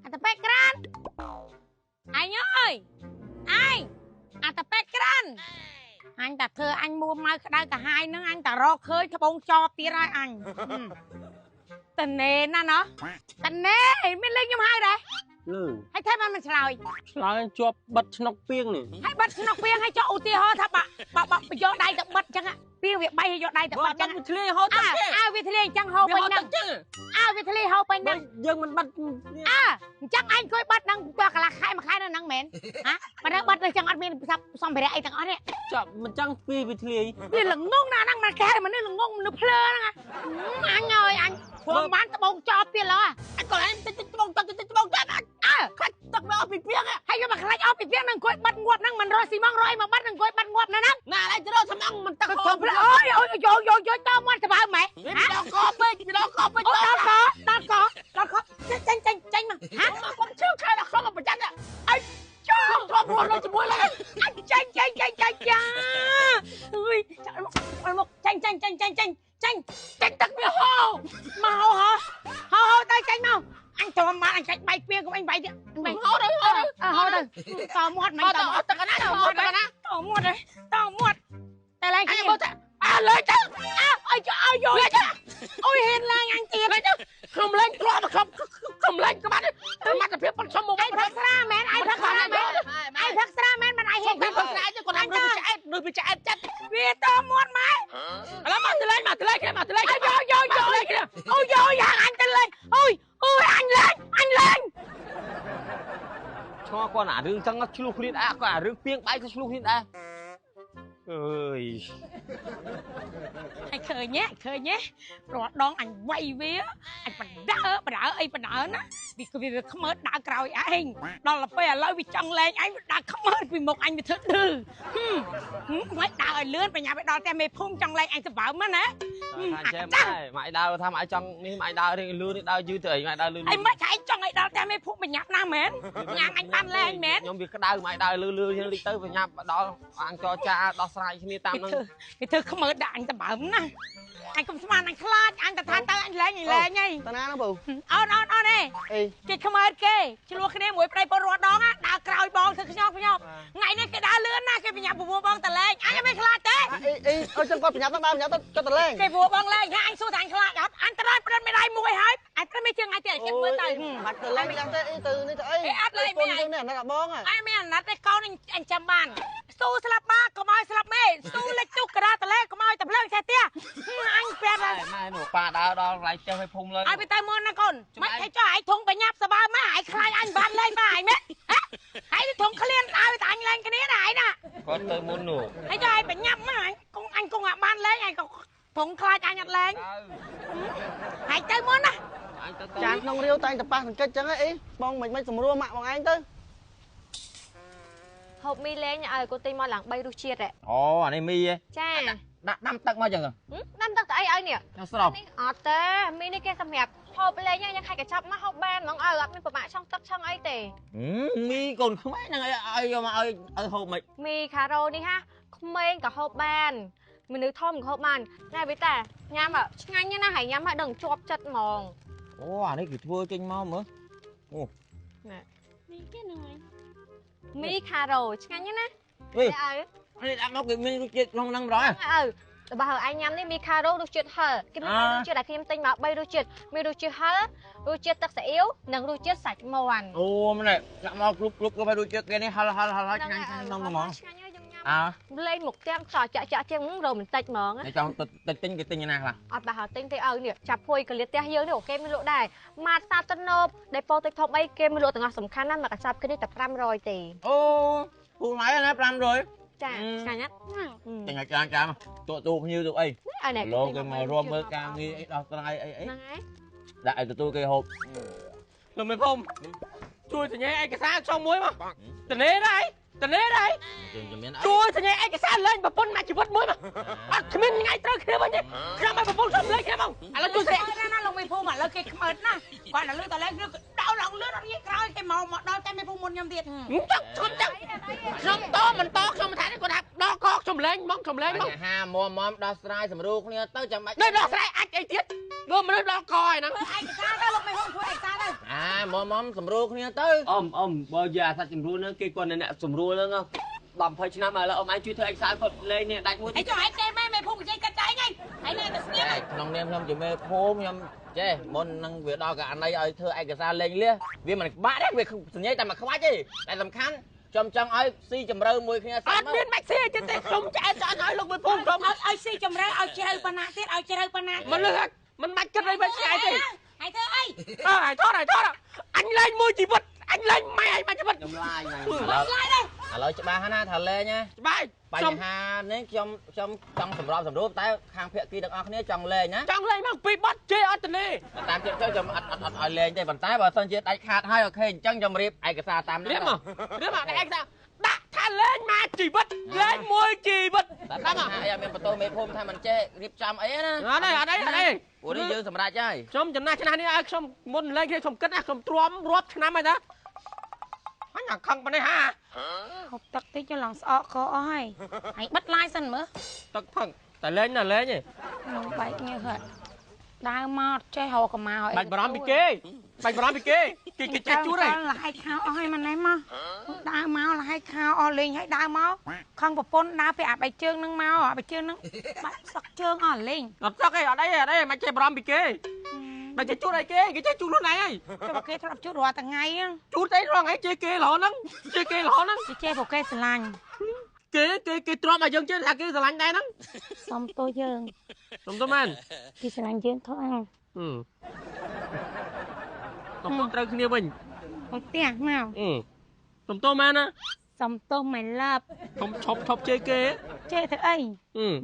អាតាប៉ែក្រានអញអើយអញអាតាប៉ែក្រានអញតាធ្វើអញមួម៉ៅក្តៅកាហាយហ្នឹងអញតារកឃើញត្បូងចបទៀតហើយអញតណេណាណោះតណេមានលេងខ្ញុំហើយដែរលឺហើយថែមមិនឆ្លើយឆ្លើយជាប់បិទឆ្នុកពីងនេះហើយបិទឆ្នុកពីងហើយចុះឧទាហរណ៍ថាបាក់យកដៃទៅបិទចឹងពីងវាបីឲ្យយកដៃទៅបិទចឹងវាធ្លាយហូរទឹកអើវាធ្លាយអញ្ចឹងហូរពេញហ្នឹងអើវាធ្លាយហូរពេញហ្នឹងយើងមិនបិទអើអញ្ចឹងឯងអង្គុយបិទហ្នឹងទោះកន្លះខែមួយខែនៅហ្នឹងមែនហ៎បើនៅបិទទៅចឹងអត់មានសម្ភារៈអីទាំងអស់នេះចាប់មិនចឹងពីវាធ្លាយវាល្ងងណាស់ហ្នឹងមិនកែមនុស្សល្ងងមនុស្សភ្លើហ្នឹងអញអើយអញព្រមបានត្បូងចប់ទៀតឡើយអញក៏ឯងតិចត្បូងទឹកតិចត្បូងទឹកអើខ្លាច់ទឹកវាអស់ពីពីងហើយយកមកខ្លាច់អស់ពីពីងហ្នឹងអង្គុយបិទងាប់ហ្នឹងមិនរកស៊ីម៉ងរកអីមកបិទហ្នឹងអង្គុយបិទងាប់ហ្នឹងណាឯងទៅរកស៊ីម៉ងមិនទឹកហូរអូយអូយយកយកយកតមាត់ស្បើម៉េចវាដល់កពេកវាដល់កពេកដល់កដល់កដល់កចេញចេញចេញមកហាមកុំជឿខែដល់ខ្ញុំប្រចាំអីចោលធ្លាប់រស់នៅជាមួយឡើយចេញចេញចេញចេញចាអើយចាក់មកចេញចេញចេញចេញចេញចេញចេញទឹកវាហូរមកហូរហូរហូរទៅចេញមកអញទ្រាំបានអញចាច់បែកពីងកុំអញបែកទៀតបែកហូរទៅហូរទៅហូរទៅតមាត់មិនតមាត់ទឹកណាតមាត់ទឹកណាតមាត់តមាត់តែឡើងអញមកទៅអើលើទៅអើអើយអើយអូយហ៊ានឡើងអញទៀតខ្ញុំលេងធ្លាប់ខ្ញុំខ្ញុំលេងក្បាត់សមត្ថភាពប៉ុនខ្ញុំមកឯងផឹកស្រាមែនឯងផឹកស្រាមែនឯងផឹកស្រាមែនមិនឯងហ៊ានផឹកស្រាទេគាត់ថានៅវាឆ្អែតនៅវាឆ្អែតចិត្តវាតមាត់ម៉ែឥឡូវមកទៅលេងមកទៅលេងគ្នាមកទៅលេងយោយោយោអូយយោយ៉ាងអញទៅលេងអូយអូយអញលេងអញលេងឆ្ងល់គាត់អារឿងចឹងឆ្លោះគ្នាដែរគាត់អារឿងពីងបែកក៏ឆ្លោះគ្នាដែរអើយអញឃើញទេឃើញទេរាល់ដងអញវាយវាអញបដើបដើអីបដើណាវាវាខ្មើតដើរក្រោយឯងដល់ទៅពេលឥឡូវវាចង់លែងឯងវាដើរខ្មើតពីមុខអញវាធ្វើឌឺមិនដើរឲ្យលឿនបញ្ញាไปដល់ផ្ទះមេភូមិចង់លែងឯងសម្បើមណាថាចេះម៉ែម៉ែដើរថាម៉ែចង់នេះម៉ែដើររៀងលឿននេះដើរយឺតទៅអីម៉ែដើរលឿនអីមិនថាឯងចង់ឲ្យដល់ផ្ទះមេភូមិបញ្ញាប់ណាស់មែនញ៉ាំអញបានលែងមែនខ្ញុំវាក្តៅម៉ែដើរលឿនលឿនលិចទៅបញ្ញាប់ដល់អញចរចាដោះស្រាយគ្នាតាមនឹងគេធ្វើខ្មើតដាក់អញសម្បើមណាអញកុំស្មានអញខ្លាចអញតែថាទៅអញលែងអញលែងហីតាណាហ្នឹងបងអូនអូនអូនឯងគេខ្មើតគេឆ្លោះគ្នាមួយប្តីពលរដ្ឋដងដើរក្រោយបងធ្វើខ្ញប់ខ្ញប់ថ្ងៃនេះគេដើរលឿនណាស់គេបញ្ញាប់ពពោះបងតលែងអញមិនខ្លាចទេអីអីអើចឹងគាត់បញ្ញាប់ទៅដើរបញ្ញាប់ទៅគាត់តលែងគេពពោះបងលែងថាអញសួរថាអញខ្លាចអត់អញត្រូវប្រឹងមិនដៃមួយហើយអញត្រូវមិនជើងអញទៀតគេមើលទៅបាច់ទៅលែងយ៉ាងទេអីទៅនេះទៅអីអត់លែងមិនអញនេះអាណិតបងអញមានអាណិតទេកូនអញចាំបានស៊ូស្លាប់បាកុំឲ្យស្លាប់មេស៊ូលិចទុកក្រាតលែកុំឲ្យតែភ្លើងឆេះផ្ទះអញប្រាប់ហើយម៉ែនោះប៉ាដើរដល់កន្លែងផ្ទះឲ្យភូមិលើឲ្យទៅទៅមុនណាកូនមិនឲ្យចុះឲ្យធុងបញ្ញាប់សបើម៉ែឲ្យខ្លាចអញបានលេងម៉ែឲ្យមែនហើយធុងឃ្លានឲ្យតែអញលេងគ្នាណាឯណាគាត់ទៅមុននោះហើយចុះឲ្យបញ្ញាប់ម៉ែអញគង់អញគង់អាបានលេងឯងក៏ធុងខ្លាចអញអត់លេងហើយទៅមុនណាចានក្នុងរាវតែងតប៉ះសង្កេតចឹងអីបងមិនសម្រួលម៉ាក់បងឯងទៅហូបមីលេងឲ្យគាត់ទិញមកឡើង3រសជាតិអូអានេះមីហ៎ចាដាក់ដាំទឹកមកចឹងដាំទឹកទៅអីឲ្យនេះស្រស់នេះអត់ទេមីនេះគេសម្រាប់ហូបលេងយើងខែកញ្ចប់មកហូបបានហ្មងឲ្យអត់មានពិបាកឆុងទឹកឆុងអីទេមីកូនខ្មែរហ្នឹងឲ្យយកមកឲ្យហូបមិនមីខារ៉ូនេះហាក្មេងក៏ហូបបានមនុស្សធំក៏ហូបបានណែវីតាញ៉ាំឆ្ងាញ់ណាស់ហើយញ៉ាំឲ្យដឹងជាប់ចិត្តហ្មងអូអានេះគេធ្វើចេញមកមើលអូណែនេះគេហ្នឹងហើយមីខារ៉ូឆ្ងាញ់ណាស់នេះនេះដាក់មកគេមានរសជាតិក្នុងហ្នឹងម្ដងអើបើឯងញ៉ាំនេះមីខារ៉ូរសជាតិហឹរគេមានរសជាតិដែលខ្ញុំទិញមក3រសជាតិមានរសជាតិហឹររសជាតិទឹកស៊ីអ៊ីវនិងរសជាតិសាច់មាន់អូមែនទេដាក់មកគ្រប់គ្រប់គ្រប់ហើយរសជាតិគេនេះហឹរហឹរហឹរឆ្ងាញ់ក្នុងហ្មងឆ្ងាញ់ហើយយើងញ៉ាំអើលេងមកទាំងខ្សោចាក់ចាក់ជាងរោបន្តិចហ្មងចង់ទៅទិញគេទិញណាខ្លះអត់បើទិញទេឲ្យនេះចាប់ភួយកលៀតផ្ទះយើងនេះអូគេមានលក់ដែរម៉ាតសាតណូបដែលពោតិចធំអីគេមានលក់ទាំងអស់សំខាន់ណាស់មកកញ្ចប់គេនេះតែ500ទេអូពូម៉ៃណា500ចាឆ្ងាញ់ណាស់ ទិញឲ្យច្រើនចាំទូភ្ញៀវទូអីលោកគេមករួមមើលការងារអីដោះស្រាយអីអីហ្នឹងហើយដាក់ឲ្យទទួលគេហូបលោកមេភូមិជួយសញ្ញាឯកសារខ្ញុំមួយមកតនេដែរតនេដែរជួយសញ្ញាឯកសារលេងប្រពន្ធមួយជីវិតមួយមកអត់គ្មានថ្ងៃត្រូវគ្នាវិញទេខ្ញុំឲ្យប្រពន្ធខ្ញុំលេងគ្នាមកឥឡូវជួយស្រាក់ណាលោកមេភូមិឥឡូវគេខ្មើតណាគាត់ឥឡូវតលេងគឺដោឡើងលឿនអត់ងាយក្រោយគេមកមកដល់តែមេភូមិមុនខ្ញុំទៀតចឹងខ្ញុំចឹងខ្ញុំតមិនតខ្ញុំថាគាត់ថាដល់កខ្ញុំលេងមកខ្ញុំលេងមកហាមមមដោះស្រាយសម្រួលគ្នាទៅចាំបាច់នេះដោះស្រាយអាចអីទៀតមើលមនុស្សដល់កឯហ្នឹងឯកសារទៅលោកមេភូមិធ្វើឯកសារ មសម្រួលគ្នាទៅ អ៊ំបើយកអាសាច់សម្រួលហ្នឹងគេគាត់អ្នកសម្រួលហ្នឹង10 20ឆ្នាំឥឡូវអ៊ំឯងជួយធ្វើឯកសារគាត់លេងនេះដាច់មួយ អីចុះឯងទេមែនមេភូមិនិយាយកាត់តែឯងហើយនៅតែស្ងៀម ក្នុងនាមខ្ញុំជាមេភូមិខ្ញុំចេះមុននឹងវាដល់ករណីឲ្យធ្វើឯកសារលេងលះវាមិនបាក់ទេវាសញ្ញាតែមួយខ្វាច់ទេតែសំខាន់ខ្ញុំចង់ឲ្យស៊ីជម្រៅមួយគ្នា អត់មានបាច់ស៊ីទេខ្ញុំឆ្អែតចង់ឲ្យលោកមេភូមិខ្ញុំ ឲ្យស៊ីជម្រៅឲ្យជ្រៅប៉ុណ្ណាទៀតឲ្យជ្រៅប៉ុណ្ណា មិនលឺមិនបាច់គិតអីបាច់ឆ្ងាយទេ ហើយធ្វើអី អើហើយថតហើយថតអញលេងមួយជីវិតអញលេងម៉ែឯងមួយជីវិត ខ្ញុំឡាយ ឥឡូវច្បាស់ណាថាលេងណា ច្បាស់ បញ្ហានេះខ្ញុំខ្ញុំចង់សម្របសម្រួលតែខាងភាគីទាំងអស់គ្នាចង់លេងណា ចង់លេងមកពីបត់ជេអត់ទេ តាមចិត្តទៅខ្ញុំអត់អត់អត់ឲ្យលេងទេប៉ុន្តែបើសិនជាដាច់ខាតហើយអូខេអញ្ចឹងខ្ញុំរៀបឯកសារតាម រៀបមករៀបមកឯកសារដាក់ថាលេងមកជីវិតលេងមួយជីវិត តែតាមអីអត់មានបន្ទោសមេភូមិថាមិនចេះរៀបចំអីណា អត់ទេអត់អីអត់អី ព្រោះនេះយើងសម្រេចហើយ ខ្ញុំចំណាស់ឆ្នាំនេះឲ្យខ្ញុំមុនលេងគ្នាខ្ញុំគិតណាខ្ញុំទ្រាំរាប់ឆ្នាំហើយណាអញខឹងប៉ុណ្ណេះហា ហូបទឹកតិចចុះឡើងស្អកកអស់ហើយហើយបិទឡាយសិនមើល ទឹកផឹងតែលេងណាលេងឯង នោះបែកញើសហ่ะដើរមកចេះរកកម្មា បាច់បារម្ភពីគេបាច់បារម្ភពីគេគេគេចេះជួតហើយ លហើយខោអស់ហើយម៉ណេះមកដើរមកលហើយខោអស់លេងហើយដើរមកខឹងប្រពន្ធដើរពីអាបែកជើងនឹងមកអាបែកជើងនឹងបាក់សឹកជើងអស់លេង អត់សឹកអីអត់អីអត់អីមិនចេះបារម្ភពីគេបើចេះជួតអីគេគេចេះជួតខ្លួនឯងហើយ ចុះគេធ្លាប់ជួតរាល់ថ្ងៃហ្នឹង ជួតអីរាល់ថ្ងៃជេរគេរហូតហ្នឹងជេរគេរហូតហ្នឹង គេចេះព្រោះគេស្រឡាញ់ គេគេគេទ្រាំឲ្យយើងជឿថាគេស្រឡាញ់ដែរហ្នឹង សុំទោសយើង សុំទោសមែន គេស្រឡាញ់យើងខ្លាំង សុំទោសត្រូវគ្នាវិញ មកផ្ទះមក សុំទោសមែនណា សុំទោស my love សុំឈប់ឈប់ជេរគេ ជេរធ្វើអី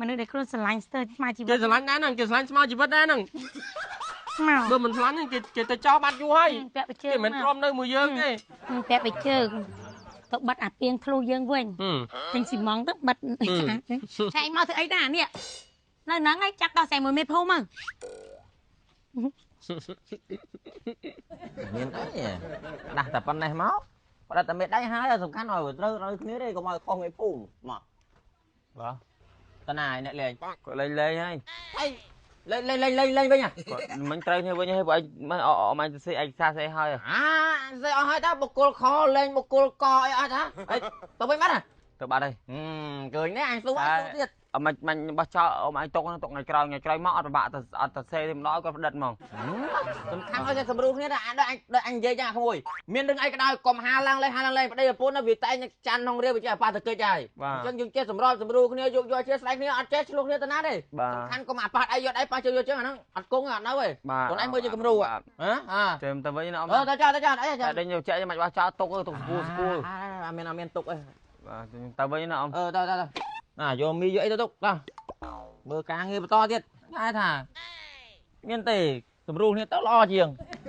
មនុស្សដែលខ្លួនស្រឡាញ់ស្ទើរស្មើជីវិត គេស្រឡាញ់ដែរហ្នឹងគេស្រឡាញ់ស្មើជីវិតដែរហ្នឹង មក បើមិនស្រឡាញ់គេគេទៅចោលបាត់យូរហើយ ពាក់បិជើង គេមិនទ្រាំនៅមួយយើងទេ ពាក់បិជើងទៅបិទអាពាងធ្លុះយើងវិញទិញស៊ីម៉ងទៅបិទឆែកមកធ្វើអីដែរនេះនៅហ្នឹងឯងចាប់ដល់ស្អែកមួយមេភូមិមក មានអីដាស់តែប៉ុណ្ណេះមកផ្ដិតតែមេដៃហើយសំខាន់ឲ្យត្រូវត្រូវគ្នាទេកុំឲ្យខុសមេភូមិមក បាទ តាណាអ្នកលេង គាត់លេងលេងហើយ អីលេងលេងលេងលេងលេងវិញ គាត់មិនត្រូវគ្នាវិញហើយព្រោះឯងមិនអអមទៅសេឯកសារស្អីហើយ អាស្អីអស់ហើយតើបុគ្គលខលេងបុគ្គលកអីអស់តាអីទៅវិញបាត់ ទៅបាត់ហើយ ឃើញនេះអញស៊ូអញស៊ូទៀត អមមិនបោះចោលអមអញទុកទុកថ្ងៃក្រោយថ្ងៃក្រោយមកអត់ពិបាកទៅអត់ទៅសេទេម្ដងគាត់ផ្ដិតហ្មង សំខាន់ឲ្យតែសម្រួលគ្នាណាដូចអញដូចអញនិយាយចឹងអាក្មួយមានរឿងអីក៏ដោយកុំហាឡើងលេងហាឡើងលេងប្តីប្រពន្ធវាតែងចាន់ក្នុងរាវវាចេះប៉ះតកិច្ចហើយអញ្ចឹងយើងចេះសម្របសម្រួលគ្នាយកយកជាស្ដីគ្នាអត់ចេះឆ្លោះគ្នាទៅណាទេសំខាន់កុំអាប៉ះដៃយកដៃប៉ះជើងយកជើងអាហ្នឹងអត់គង់អត់នៅទេខ្លួនឯងមើលជាគំរូហ៎អា ចេះទៅវិញណាអម អឺទៅចោលទៅចោលអី តែដេញយកចាក់មិនបោះចោលទុកទុកស្គូស្គូ អត់មានអត់មានទុកអី បាទទៅវិញណាអម អឺទៅទៅទៅអាយកមីយកអីទៅទុកតោះមើលការងារបន្តទៀតគេថាមានទេសម្រួលគ្នាទៅល្អជាង